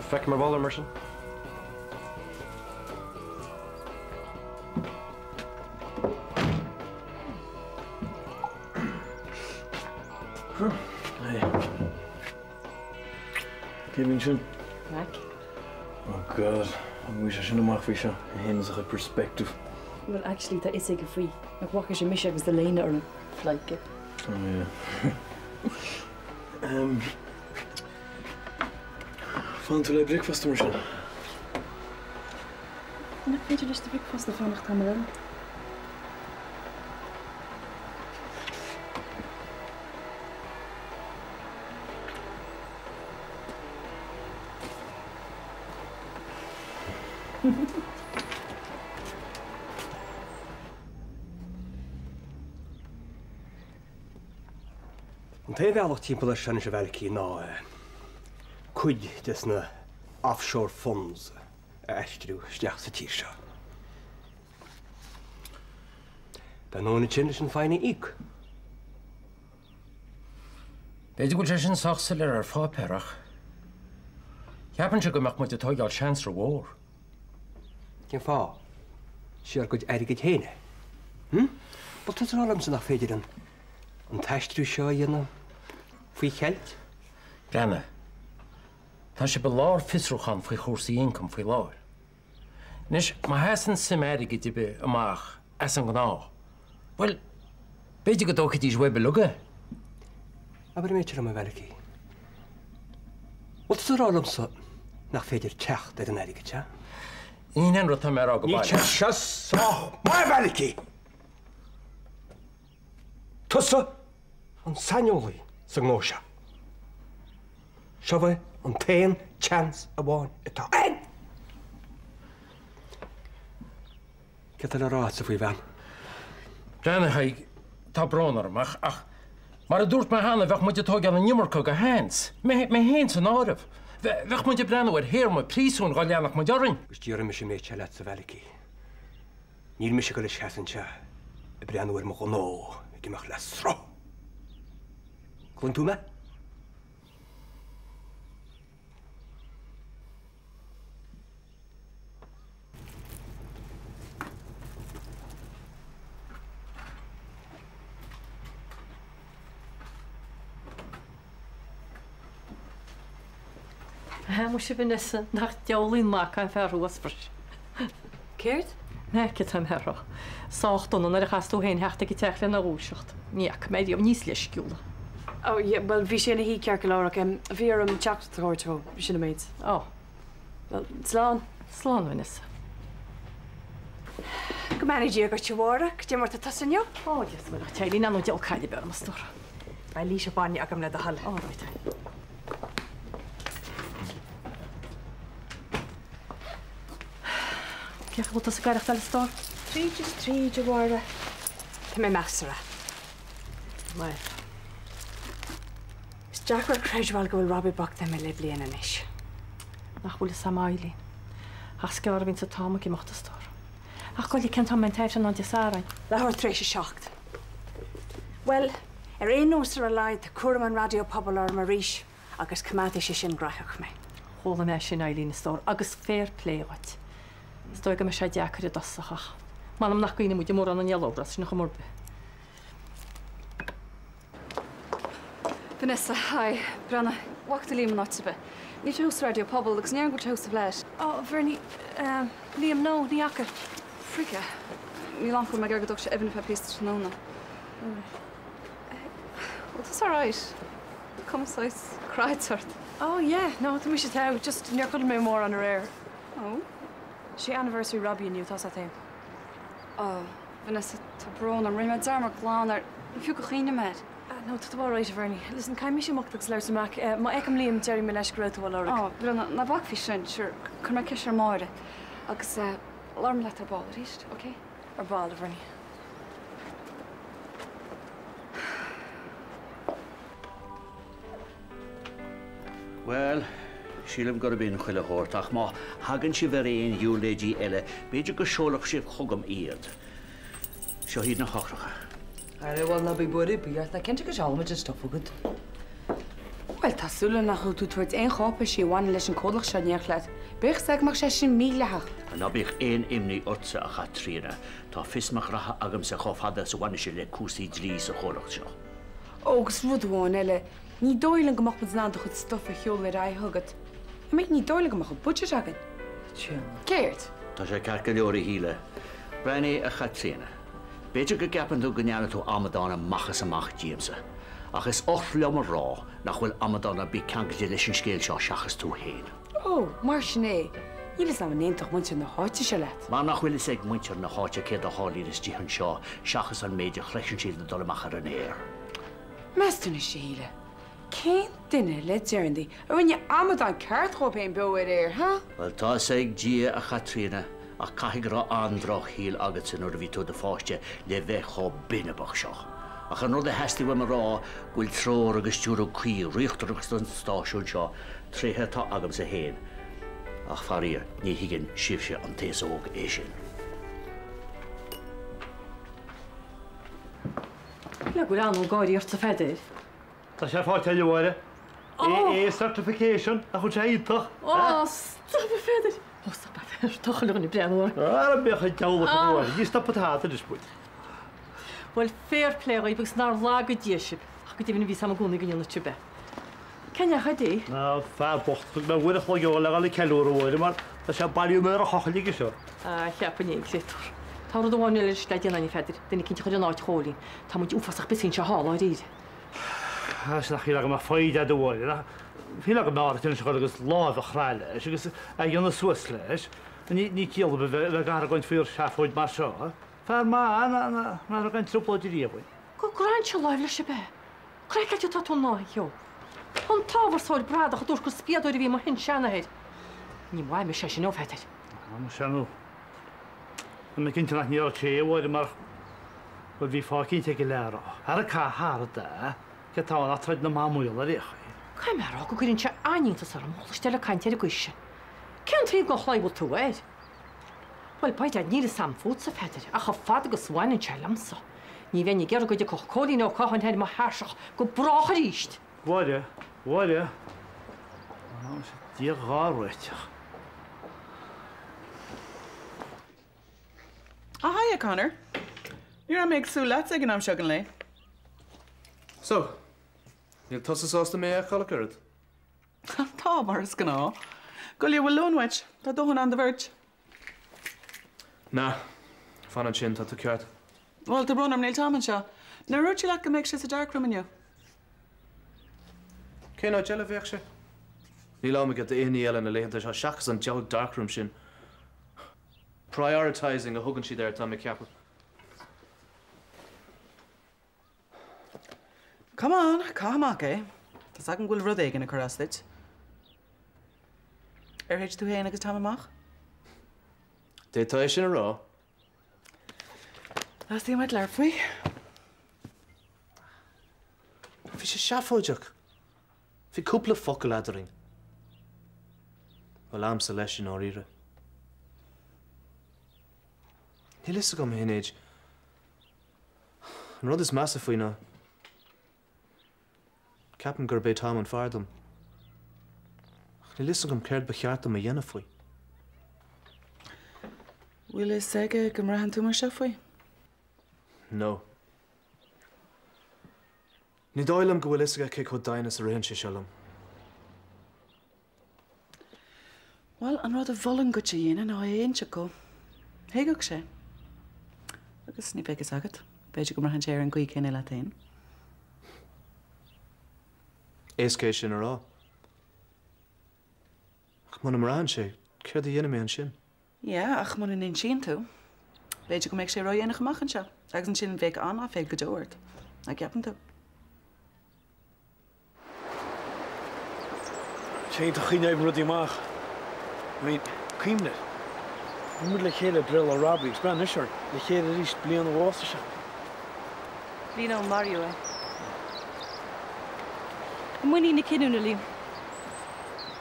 Feicim ar ball mar sin. Cé bhíonn sin? Mac. Oh God, an bhfuil sé sin amach faoi seo a théann as a chuid perspective. Well actually tá fhios aige faoi. Nach bhfaca sé mise agus do léine orm. Pleidhce. Oh yeah. um, Fanann tú le bricfeasta mar sin? Nach féidir leis do bhricfeasta fanacht tamall eile? An t-aon bhealach timpeall air seo anois a Mhalachy ná cuid des na offshore funds a aistriú isteach sa tír seo. Beidh ndóthain ansin leis an fine a íoc. B'fhéidir go bhfuil sé sin sách soiléir ar pháipéar ach ceapaimse go mbeadh muid ag tóigeáil seans rómhór. Cén fáth? Sé ár gcuid airgid féin é. Hm? Bhfuil tusa ag rá liomsa nach féidir an an t-aistriú seo a dhéanamh faoi cheilt? Breathnaigh. Tá sibh i lár fiosrúchán faoi chúrsaí ioncaim faoi láthair. Anois, má sheasann suim airgid ar bith amach as an ngnáth, bhuel, b'fhéidir go dtógfaidís uaibh uilig é. Abair an méid seo liom, a Mhalachy. Bhfuil tusa ag rá liomsa nach féidir teacht ar an airgead seo? Ní hin an rud atá mé a rá go Níl baileach. sé seo sách maith, a Mhalachy! Tusa an saineolaí sa ngnó seo. Seo é an t-aon tseans amháin atá againn! Céard tá le rá agatsa faoi, a bhean? Breathnaigh, a Thaidhg, tá brón orm, ach, ach, mar a dúirt mé cheana, bheadh muid ag tóigeáil an iomarca de sheans, mé, mé féin san áireamh. Bheadh muid ag breathnú ar théarma príosúin dhá leanfadh muid orainn. Agus déarfaidh mise an méid seo leatsa, a Mhalachy. Níl mise ag dul a sheasamh anseo ag breathnú ar mo ghnó ag imeacht le sruth. Cluin tú mé? Aha, muise Vanessa, nach diabhlaí an mac an fear thuas freisin. Céard? Mac atá mé a rá. Sách dona nuair a chas tú féin theacht ag an teach lena dhúiseacht. Ní fhaca mé riamh níos leisciúla. Oh yeah, bhuel bhí sé ina shuí ceart go leor ach em bhí orm teachtaireacht a thabhairt dó, sin an méid. Oh. Bhuel, slán. Slán, Vanessa. Go mbeannaí Dia dhuit, a Mháire. Cad é mar tá tusa inniu? Ó, Dia is Muire dhuit, Eileen, an diabhal cailligh orm, a stór. Beidh litre bainne agam le do thoil. Ó, right. Cén chaoi a bhfuil tusa ag aireachtáil, a stór? Tríd is tríd, a Mháire. Tá mé measartha. Bhuel. Is deacair a chreidbheáil go bhfuil Robbie bocht imithe le bliain anois. Nach bhfuil fhios a'm, a Eileen. Ach is gearr a bhíonns an t-am ag imeacht, a stór. Ach goile, cén t-am an t-aifreann ann Dé Sathairn? Leathuair tar éis a 7. Bhuel, ar aon nós ar a laghad tá cúram an Raidió Pobail orm arís agus coimeádfaidh sé sin graitheach mé. Chuala mé sin, Eileen, a stór, agus fair play dhuit. Is dóigh go mbeidh sé deacair i dtosach ach m'anam nach gcuimhneoidh muid mórán i ngeall as sin ar chuma ar bith. Vanessa, Hi. Breathnaigh, bhfaca tú Liam in áit ar bith? Níl sé thuas sa Raidió Pobail agus ní déarfainn go bhfuil sé thuas sa bhfleaid. Ó, Bhernie, eh, Liam, no, ní fhaca. Frigga. Níl ann chomh maith go dtóg sé Evan feadh píosa tráthnóna. Bhfuil tusa alright? Tá cuma saghas cráite ort. Oh yeah, no, tá mise togha, just níor chodail mé mórán aréir. Oh? Sé anniversary Robbie inniu, tá's a't fhéin. Oh. Vanessa, tá brón orm, rinne mé dearmad glan air, ní fiú gur chuimhnigh mé air. No, tá tú alright, a Bhernie. Listen, caithfidh mise imeacht agus labhairt le Mac. Má fheicim Liam, déarfaidh mé leis go raibh tú á lorg. Oh, Brenna, ná bac faoi sin, sure, cuirfidh mé ceist ar Mháire agus labhróidh mé leat ar ball arís, ok? Ar ball, a Bhernie. Bhuel, sílim gurb in chuile shórt, ach má thagann sibh ar aon ghiúirléidí eile, b'fhéidir go seolfadh sibh chugam iad. Seo iad na heochracha. Ara, bhuel, ná bí buartha ar bith ort, ná cinnte go seolfaimid an stuif chugat. Bhuel, tá súil agam nach raibh tú ag tabhairt aon cháipéisí a bhaineann leis an comhlacht seo in éineacht leat. Bíodh 's ag go mbeadh sé sin mídhleathach. Ná bíodh aon imní ortsa, a Chaitríona. Tá fios mo ghraithe agamsa chomh fada is a bhaineann sé le cúrsaí dlí sa chomhlacht seo. Ó, agus rud amháin eile, ní dóigh liom go mbeadh muid in ann do chuid stuif a sheoladh ar aghaidh chugat. I mean, ní dóigh liom go mbeadh an budget againn. Céard? Tá sé ceart go leor, a Shíle. Breathnaigh, a Chaitríona. B'fhéidir go gceapann tú go ndearna tú amadán amach is amach díomsa, ach is oth liom a rá nach bhfuil amadán ar bith ceangailte leis an scéal seo seachas tú féin. Ó, mar sin é. Níl fhios a'm an aontódh muintir na háite seo leat. Mar nach bhfuil fhios ag muintir na háite céard a tharlaíonn istigh anseo seachas an méid a chloiseann siad ag dul amach ar an aer. Meas tú anois, a Shíle, cén duine le deireanaí a rinne amadán ceart dhóibh féin beo ar aer, ha? Bhuel, tá fhios ag Dia, a Chaitríona, ach caithfidh go raibh an-drochshaol agatsa nuair a bhí tú i do pháiste le bheith chomh binibeach seo. Ach an rud a theastaigh uaim a rá go bhfuil treoir agus stiúradh cuí riachtanach don stáisiún seo, tréithe atá agamsa féin, ach faraor, ní thuigeann sibhse an t-aos óg é sin. Le go bhfuil anall gáirí ort a Pheadair. Tá sé faighte a Mháire. AA certification, nach bhfuil sé iontach? Ó, stop a Pheadair! Ó, stop a Pheadair, tá chuile dhuine ag breathnú orm. Ara bíodh an diabhal acu a Mháire, ní stopfad tada anois muid. Bhuel, fair play dhaoibh agus nár laga Dia sibh, ach go deimhin bhí 's a'm i gcónaí go ndéanfadh sibh é. Cén ndeachaigh dé? Ná fear bocht, thug mé uair a chloig dhó le dhul ag ceiliúradh a Mháire mar tá sé ag bailiú méar a chochaill aige seo. Ah, cheapfainn é, créatúr. Tá rud amháin eile anois le déanamh againn, a Pheadair, duine eicínt a chur in áit Chóilín. Tá muid uafásach busy anseo thall, dháiríre. Ah, sin nach shílfeá go mbeadh foighid a'd a Mháire, nach shílfeá go mb'fhearr duit anois a dhul agus lámh a chraith leis agus a dhéanamh suas leis. Ní ciall ar bith bheith ag argóint faoi seafóid mar seo. Fear maith ná raibh aon trioblóid riamh againn. Go gcraitheann sé láimh leis ab ea? Craiceáilte atá tú ná a Sheó. An t-ábharsóir bradach a dúirt gur spiadóir a bhí i mo shin-seanathair. Ní mhaith mise é sin ó Pheadair. Á, muise nó. Tá mé cinnte nach ndéarfadh sé é, a Mháire, mar bhuel bhí fáth eicínt aige le a rá. Ara caith thart é, cé atá ann ach troid na mban maol ar aon chaoi. Caithfidh mé a rá go gcuireann sé an-iontas orm a chloisteáil ag caint ar an gcaoi sin. Cén taobh den chlaí a bhfuil tú air? Bhuel, by dad, níl fhios a'm fútsa, a Pheadair, ach chomh fada agus a bhaineann sé liomsa, ní bheinn ag iarraidh go dtiocfadh Cóilín Ó Catháin thar mo thairseach go brách arís! Mháire, Mháire! Á, Dia dhá réiteach. Ah, hiya, Conor. Ní raibh mé ag súil leatsa ag an am seo den lae. So, níl tusa sásta mé a fheiceáil ach oiread? Tá, mar is gnáth. Gabh i leith, bhfuil lón uait? Tá dóthain ann do bheirt. Nah, fan ansin, tá tú ceart. Bhuel, tá brón orm, níl Tom anseo. Nár dhúirt sé leat go mbeadh sé sa darkroom inniu? Cén áit eile a bheadh sé? Níl am aige d'aon ní eile na laethanta seo seachas an diabhal darkroom sin. Prioritising a thugann siad air, tá mé ag ceapadh. Come on, caith amach é. Tá's agam go bhfuil rud éigin ag cur as duit. Ar thit tú féin agus Tom amach? D'fhéadfá é sin a rá. Theastaigh uait labhairt faoi? Bhí sé seafóideach. Bhí cúpla focal eadrainn. Bhuel, a'msa leis i ndáiríre. Níl fhios agam, a Shinéad. An rud is measa faoi ná, ceapaim gurb é Tom an fear dom. Ach níl fhios agam céard ba cheart dom a dhéanamh faoi. Bhfuil fhios aige go mbraitheann tú mar seo faoi? No. Ní dóigh liom go bhfuil fhios aige cé chomh domhain is a ritheann sé seo liom. Bhuel, an rud a mholfainn duit a dhéanamh ná é a inseacht dó. Thuigfeadh sé. Agus ní bheidh fhios agat, b'fhéidir go mbraitheann sé ar an gcaoi chéanna leat féin. Éasca é sin a rá. Ach muna mbraitheann sé, céard a dhéanfaidh mé ansin? Yeah, ach muna n-insíonn tú, b'fhéidir go mbeidh sé ródhéanach amach anseo, agus ansin bheadh an-áiféil go deo ort. Nach gceapann tú? Sé iontach an chaoi a n-oibríonn rudaí amach. I mean, cuimhnigh air. Bhí muid le chéile ag breithlá Robbie agus breathnaigh anois orainn, le chéile arís bliain ó bhásaigh sé. Bliain ó maraíodh é. I muinín na cinniúna, Liam.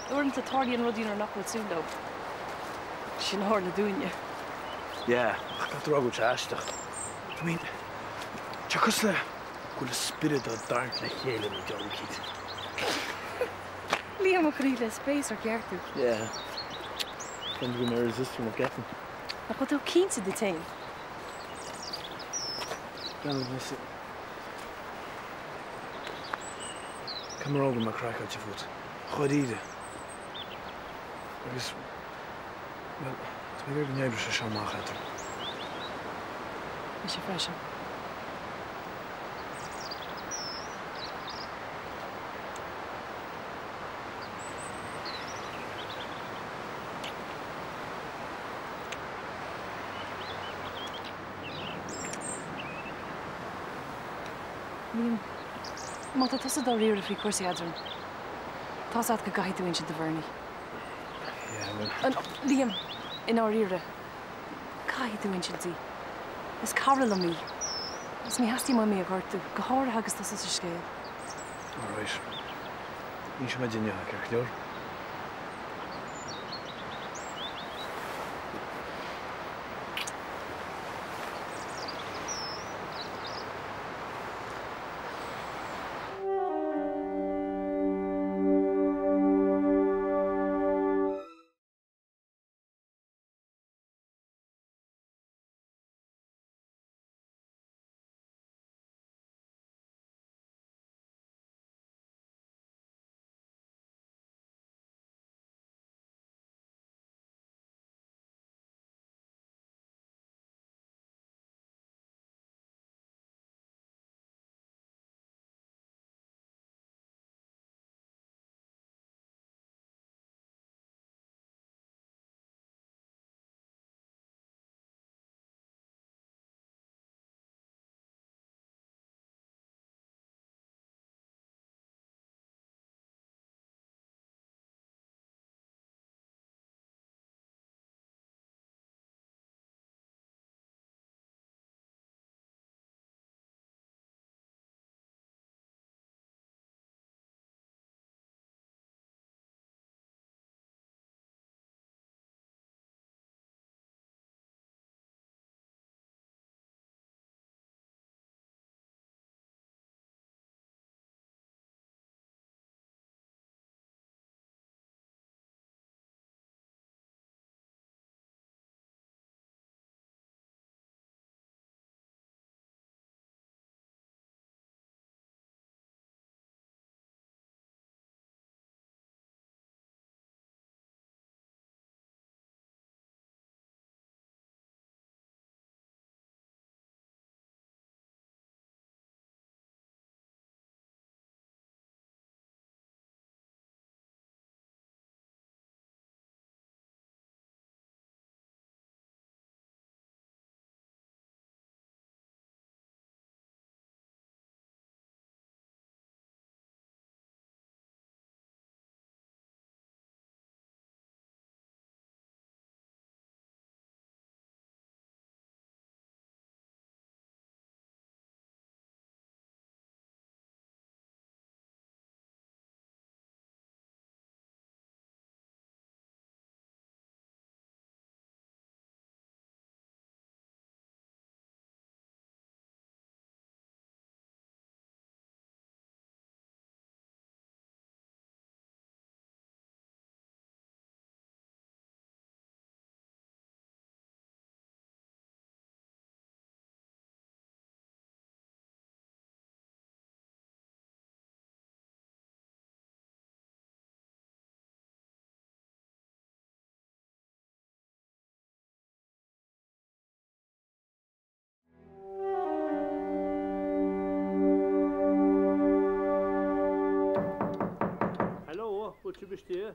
Uaireanta tarlaíonn rudaí nuair nach bhfuil súil leo. Sin a tharla dúinne. Yeah, ach caithfidh tú a rá go bhfuil sé aisteach. I mean, tá sé cosúil le go bhfuil a spiorad á dtarraingt le chéile nó dealbh eicínt. Liam, a chroí, le spéasúr ceart tú. Yeah. Ceann go mbeidh resistor nó gceapann. Nach bhfuil tú cinnte díot féin? Breathnaigh mise. Caithfidh mé a rá go bhfuil mé craiceáilte fút. Dháiríre. Agus, bhuel, tá mé ag iarraidh go n-oibreoidh sé seo amach eadrainn. Mise freisin. Liam, má tá tusa dáiríre faoi chúrsaí eadrainn, tá's agat go gcaithfidh tú insint do Bhernie. Yeah, well. Liam, i ndáiríre, caithfidh tú insint di. Is cara liom í. Agus ní theastaíonn uaim í a ghortú, go háirithe agus tusa sa scéal. Alright. Inseoidh mé di inniu, ceart go leor? Hello, bhfuil sibh istigh?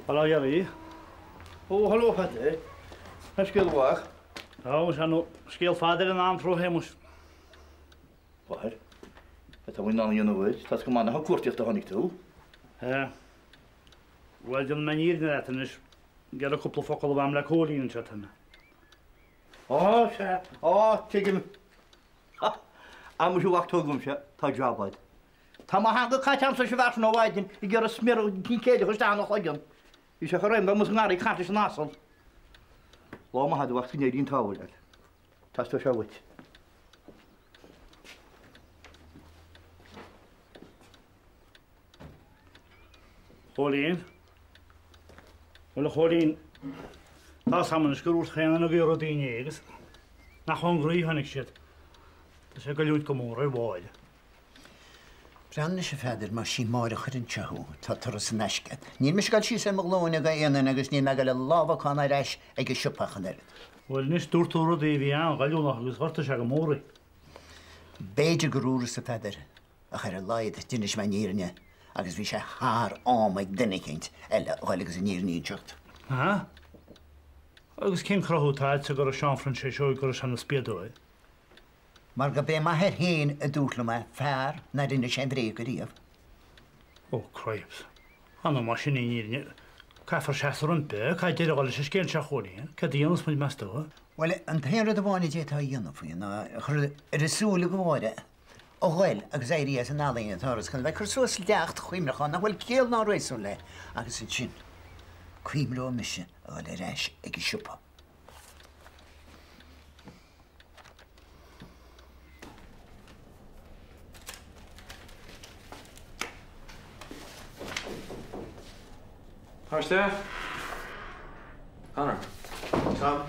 Hello, Jerry. Ó, hello, Paddy. An scéal mhaith? Ó, sea, nó scéal fada ar an am tráth Shéamuis. Mháthair, tá muid in ann a dhéanamh duit, tá go maith nach cuartaíocht a tháinig tú. Sea. Bhuel, déanfaidh mé an fhírinne leat anois, ag iarraidh cúpla focal a bheith agam le Cóilín anseo atá mé. Á, sea, á, tuigim. Ha! Amuigh sa bhac tógaimse, tá jab a'd. Tá mo theanga caite a'msa leis an bhfear sin ó mhaidin ag iarraidh smior ticéid a chur isteach ina chloigeann. Bhí sé chomh réidh dá mba sa ngarraí ag caint leis an asal. Lá maith a mhac go n-éirí an t-ádh leat. Teastóidh sé uait. Chóilín. Bhuel, a Chóilín, tá 'fhios a'm anois gur úirt chaon duine agaibh rudaí inné agus nach ón gcroí a tháinig siad. Tá sé ag goilliúint go mór ar Mháire. Breathnaigh anois a Pheadair, más sí Máire a chuir anseo thú, tá turas in aisce. Níl mise ag dul síos ar mo ghlúine go aon duine agus níl mé ag dul ag lámhacán ar ais ag an siopa ach an oiread. Bhuel anois, dúirt tú rudaí a bhí an-ghoilliúnach agus ghortaigh sé go mór í. B'fhéidir gur dhúras, a Pheadair, ach ar a laghad d'inis mé an fhírinne agus bhí sé thar am ag duine eicínt eile a dhul agus an fhírinne a inseacht. Aha. Agus cén cruthú atá agatsa go raibh Seán Phroinséis Óig go raibh sé ina spiadóir? Mar go b'é m'athair féin a dúirt liom é, fear nár inis aon bhréag ariamh. Ó, cripes. Ar ndóigh más sin í an fhírinne, caithfear seasamh roimpi, caithfidh deireadh a dhul leis an scéal seo, a Chóilín. Céard a dhéanfas muid, meas tú? Bhuel, an t-aon rud amháin a d'fhéadfá a dhéanamh faoi ná a chur ar a súile go Mháire a ghoil agus éirí as an ealaín atá uirthi chun a bheith ag cur suas leacht chuimhneacháin nach bhfuil ciall ná réasún léi agus ansin cuimhneoidh mise a dhul ar ais ag an siopa. Tar isteach. Conor. Tom.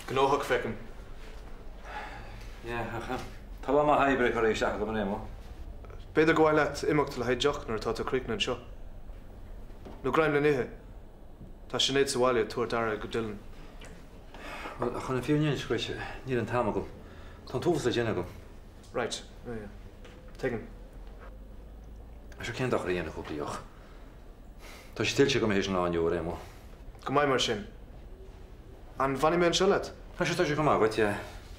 Gnóthach, feicim. Yeah, ach tá lá maith oibre curtha isteach agam ar aon mhodh. B'fhéidir gur mhaith leat imeacht le haghaidh deoch nuair atá tú críochnaithe anseo. Nó greim le n-ithe. Tá Sinéad sa bhaile ag tabhairt aire go Dylan. Bhuel, chun an fírinne a inse dhuit, níl an t-am agam. Tá an t-uafás le déanamh agam. Right, oh yeah. Tuigim. Sure cén dochar a dhéanfaidh cúpla deoch? Tá sé tuillte agam théis an lá inniu ar aon mhodh. Go maith mar sin. An bhfanfaidh mé anseo leat? Tá sé, tá sé go maith agat, yeah.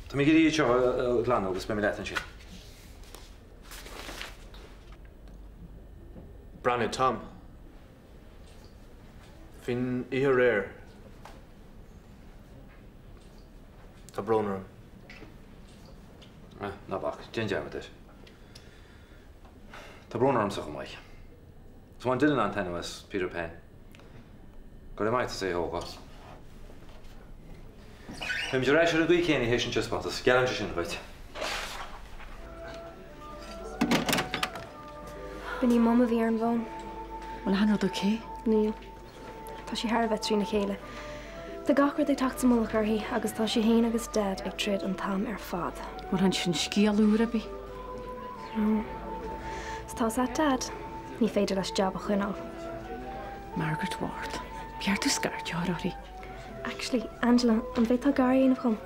Tá mé ag iarraidh iad seo a ghlanadh agus beidh mé leat ansin. Breathnaigh, Tom. Faoin oíche aréir, tá brón orm. Ah, ná bac, déan dearmad air. Tá brón ormsa chomh maith. Is bhain Dylan an-taitneamh as Peter Pan. Go raibh maith agat as é a thógáil. Beimid ar ais ar an gcaoi chéanna théis an taispeántas, geallaimse sin dhuit. B'in í Mum a bhí ar an bhfón. Bhfuil achan rud ok? Níl. Tá sí thar a bheith trína chéile. Tá gach rud ag teacht sa mullach uirthi agus tá sí féin agus Dad ag troid an t-am ar fad. Bhfuil tháinig sin scéal úr ar bith? No. 'S tá's a't Dad, ní féidir leis jab a choinneáil. Margaret Ward. Ba cheart tú scairt a chur uirthi. Actually, Angela, an bhféadfá gar a dhéanamh dhom?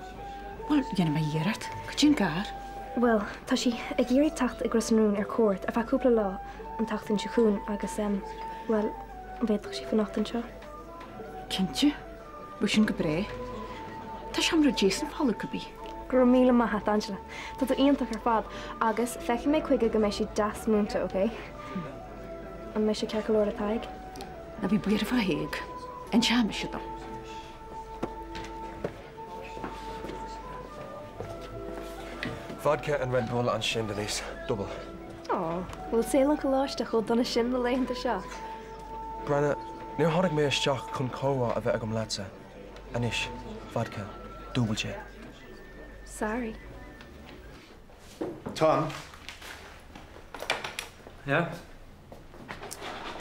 Bhuel, dhéanfaidh mé iarracht. Cad é an gar? Bhuel, tá sí ag iarraidh teacht i gCros an Rúin ar cuairt ar feadh cúpla lá an tseachtain seo chugainn agus, em, bhuel, an bhféadfadh sí fanacht anseo? Cinnte. Bheadh sin go breá. Tá seomra Jason folamh cibé. Go raibh míle maith a't, Angela. Tá tú iontach ar fad. Agus feicfidh mé chuige go mbeidh sí deas múinte, ok? An mbeidh sé ceart go leor le Tadhg? Ná bí buartha fá Thaidhg. Inseoidh mise dó. Vodka and Red Bull ansin, Denise. Double. Aw, bhfuil saol an choláiste chomh dona sin na laethanta seo? Breathnaigh, níor tháinig mé isteach chun comhrá a bheith agam leatsa. Anois, vodka, dúbailte. Sorry. Tom? Yeah?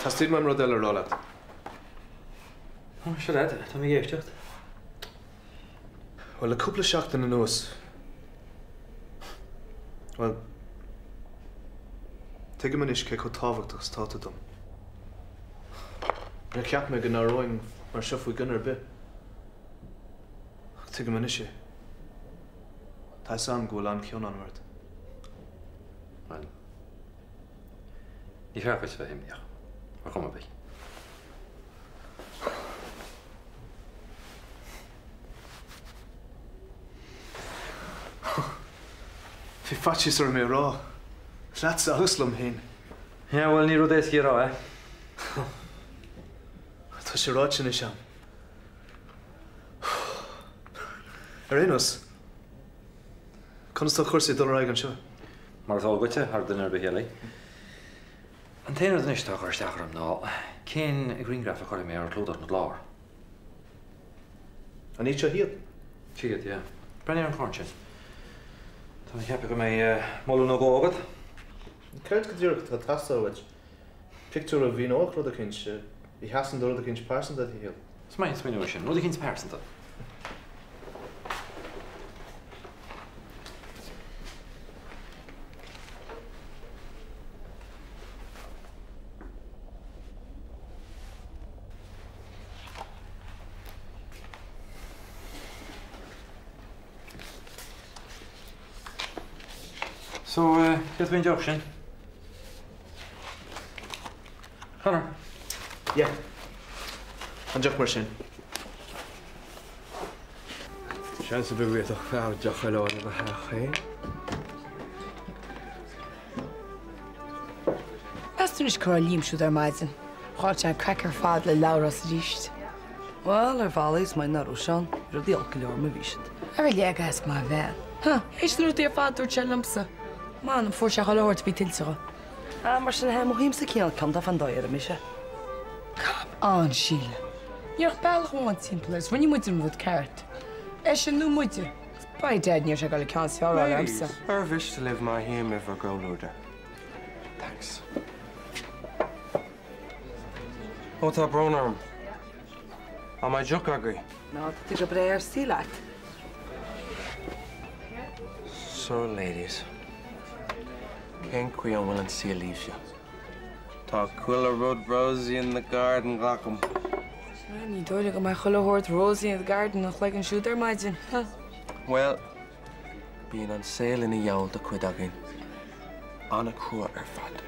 Teastaíonn uaim rud eile a rá leat. Seo leat, tá mé ag éisteacht. Bhuel, le cúpla seachtain anuas, bhuel, tuigim anois cé chomh tábhachtach is atá tú dom. Níor cheap mé go n-aireoinn mar seo faoi dhuine ar bith. Ach tuigim anois é. Tá 'fhios a'm go bhfuil an-chion ann ort. Bhuel, ní fearr dhuit a bheith imníoch, ar chuma ar bith. Bhí faitíos orm é a rá. Leatsa agus liom féin. Yeah, bhuel, ní rud éasca é a rá, eh? Tá sé ráite anois a'm. Ar aon nós, conas tá cúrsaí ag dul ar aghaidh anseo? Mar is eol duitse, thar duine ar bith eile. An t-aon rud anois atá ag cur isteach orm ná cén ghrianghraf a chuirfidh mé ar chlúdach na gclár. An iad seo iad? Seo iad, yeah. Breathnaigh ar an chorn sin. Tá mé ag ceapadh go mbeidh moladh nó dhó agat. Céard go díreach atá ag teastáil uait? Pictiúr a mhíneodh rud eicínt, a sheasann do rud eicínt pearsanta i do shaol? Is maith an smaoineamh é sin, rud eicínt pearsanta. So, céard faoin deoch sin? Conor. Yeah. An deoch mar sin. Seans ar bith go bhféadfadh fear deoch eile a fháil ina theach féin. Meas tú anois cá raibh Liam siúd ar maidin? Chaill sé an craic ar fad le Labhrás arís. Bhuel, ar bhealaí, is maith nach raibh sé ann. Bhí rudaí olc go leor mar bhí siad. Ar leag as mo bhean. Huh, théis na rudaí ar fad a dúirt sé liomsa. M'anam, fuair sé chuile shórt a bhí tuillte dho. Ah, mar sin, mothaímse cineál ciontach fán dóigh ar imigh sé. Cop on, Síle. Ní raibh ach bealach amháin timpeall air is rinne muid an rud ceart. Eisean nó muide. Agus by dad ní raibh sé ag dul an ceann is fearr a fháil Ladies, ormsa. ar mhiste libh má shuím i bhur gcomhluadar? Thanks. Ó, tá brón orm. An mbeidh deoch agaibh? Ná, tá tú go breá ar suí leat. So, ladies, cén chaoi an bhfuil an saol libhse? Tá chuile rud rosy in the garden, glacaim. Ní dóigh liom go mbeidh chuile shórt rosy in the garden ina chloigeann siúd ar maidin. Bhuel, bíonn an saol ina dhiabhal do chuid againn. An-chrua ar fad.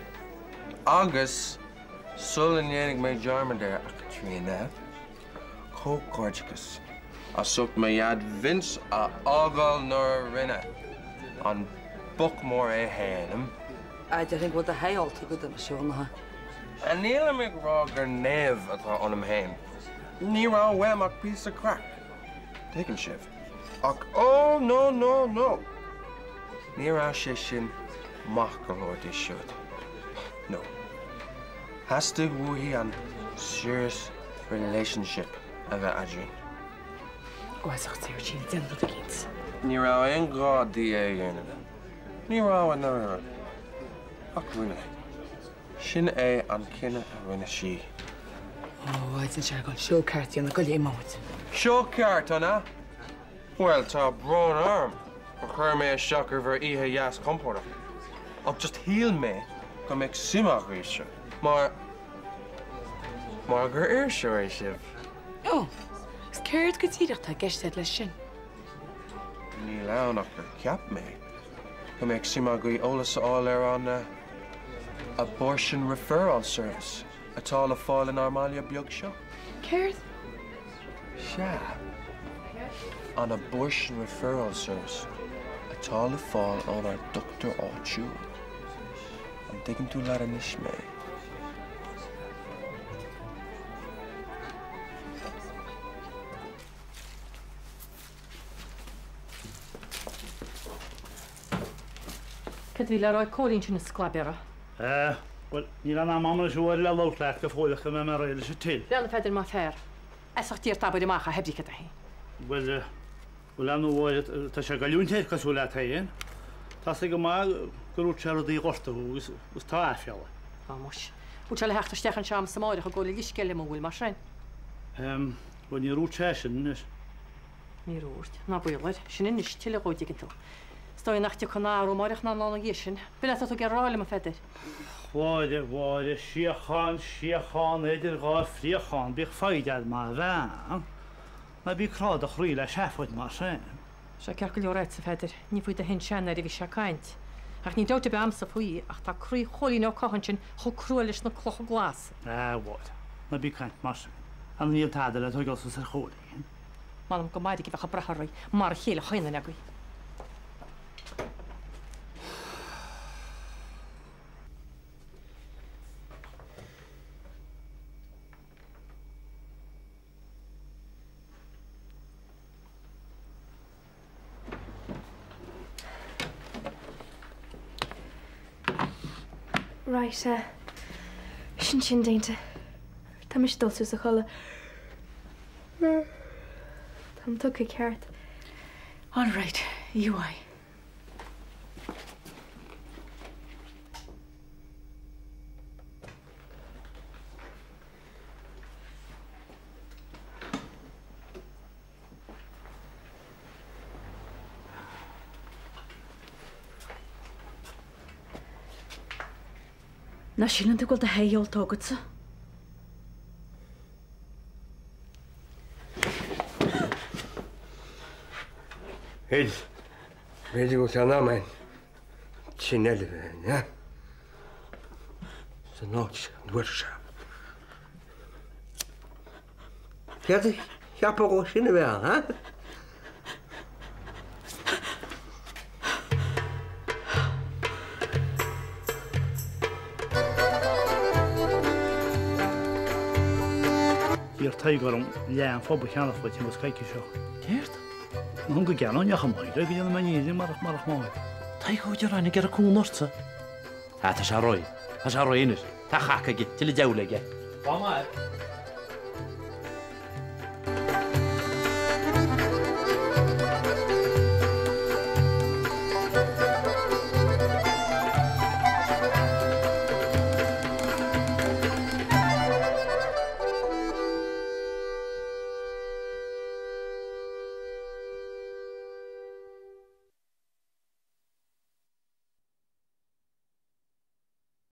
Agus sula ndéanfaidh mé dearmad air, a Chaitríona, comhghairdeachas as ucht mo dhaid Vince a fhágáil nuair a rinne. An boc mór é fhéin. Ah, déarfainn go bhfuil do sháith ólta agat anois, a Dhonncha. Nílim ag rá gur naomh atá ionam fhéin. Ní raibh uaim ach píosa craic. Tuigeann sibh. Ach ó, no, no, no! Ní raibh sé sin maith go leor di siúd. No. Theastaigh uaithi an serious relationship a bheith eadrainn. Ó, as ucht Dé, Síle, déan rud eicínt. Ní raibh aon ghá di é a dhéanamh. Ní raibh i ndáiríre. Ach rinne. Sin é an cinneadh a rinne sí. Ó, tá sé ag dul seó ceart a dhéanamh, gabh i leith, imeoidh muid. Seó ceart, an ea? Bhuel, tá brón orm gur chuir mé isteach ar bhur oíche dheas chompordach. Ach just shíl mé go mbeadh suim agaibhse, mar, mar gur iriseoirí sibh. Ó, agus céard go díreach atá i gceist agat leis sin? Níl ann ach gur cheap mé go mbeadh suim agaibh eolas a fháil ar an Abortion Referral Service atá le fáil inár mbaile beag seo. Céard? Sea, an Abortion Referral Service atá le fáil ónár dochtúir áitiúil. An dtuigeann tú leat anois mé? Céard a bhí le rá ag Cóilín sin an sclaibéara? Eh, bhuel, níl aon am agam anois a Mháire le labhairt leat go fóill ach go mbeidh mé réidh leis an till. Bhuel, a Pheadair, más fearr. As ucht Dé ort abair amach é, pé brí céard é féin. Bhuel, eh, bhuel, ar ndóigh a Mháire, tá sé ag goilliúint air, cosúil leat féin. Tá 'fhios aige go maith gur dhúirt sé rudaí a ghortaigh thú agus, agus tá aiféala air. Á, muis. Bhfuil sé le theacht isteach anseo a'msa amáireach ag gabháil a leithscéil liom, an bhfuil mar sin? Em, bhuel, níor dhúirt sé sin anois. Níor dhúirt. Ná baol air. Sin anois tuilleadh dhó, dtuigeann tú. Is dóigh nach dtiocfaidh an athrú amáireach ná an lá 'na dhiaidh sin. B'in é atá tú ag iarraidh a rá liom, a Pheadair. A Mháire, a Mháire, síochán, síochán idir dhá phríochán, bíodh foighid a'd mar bhean. Ná bí ag crá do chroí le seafóid mar sin. Sé ceart go leor a'dsa, a Pheadair. Ní faoi do shin-seanathair a bhí sé ag caint. Ach níl dabht ar bith a'msa faoi, ach tá croí Chóilín Ó Catháin sin chomh crua leis na clocha glasa. A Mháire, ná bí ag caint mar sin. Ar ndóigh níl tada le tóigeáil suas ar Chóilín. M'anam go mairg a bheadh ag brath oraibh, mar a chéile chaon duine agaibh. Right, eh, sin sin déanta. Tá mise ag dul suas a chodladh. Táim tugtha ceart. All right, you I. Nach síleann tú go bhfuil do sháith ólta agatsa? B'fhéidir, b'fhéidir go bhfuil sé in am againn tine eile a bheith againn, eh? San áit an uair seo. Céard a cheapfadh ó sin a bheith ann, ha? D'iarr Tadhg orm leath an phub a cheannach uait timpeall coicís seo. Céard? Nó go gceannóinn ach amuigh go ndéanfaidh mé an fhírinne marach marach Máire. Tadhg Ó Direáin ag iarraidh cúnamh ortsa. Tá sé réidh. Tá sé réidh anois. Tá a chac aige. Tuilleadh diabhail aige. Lá maith.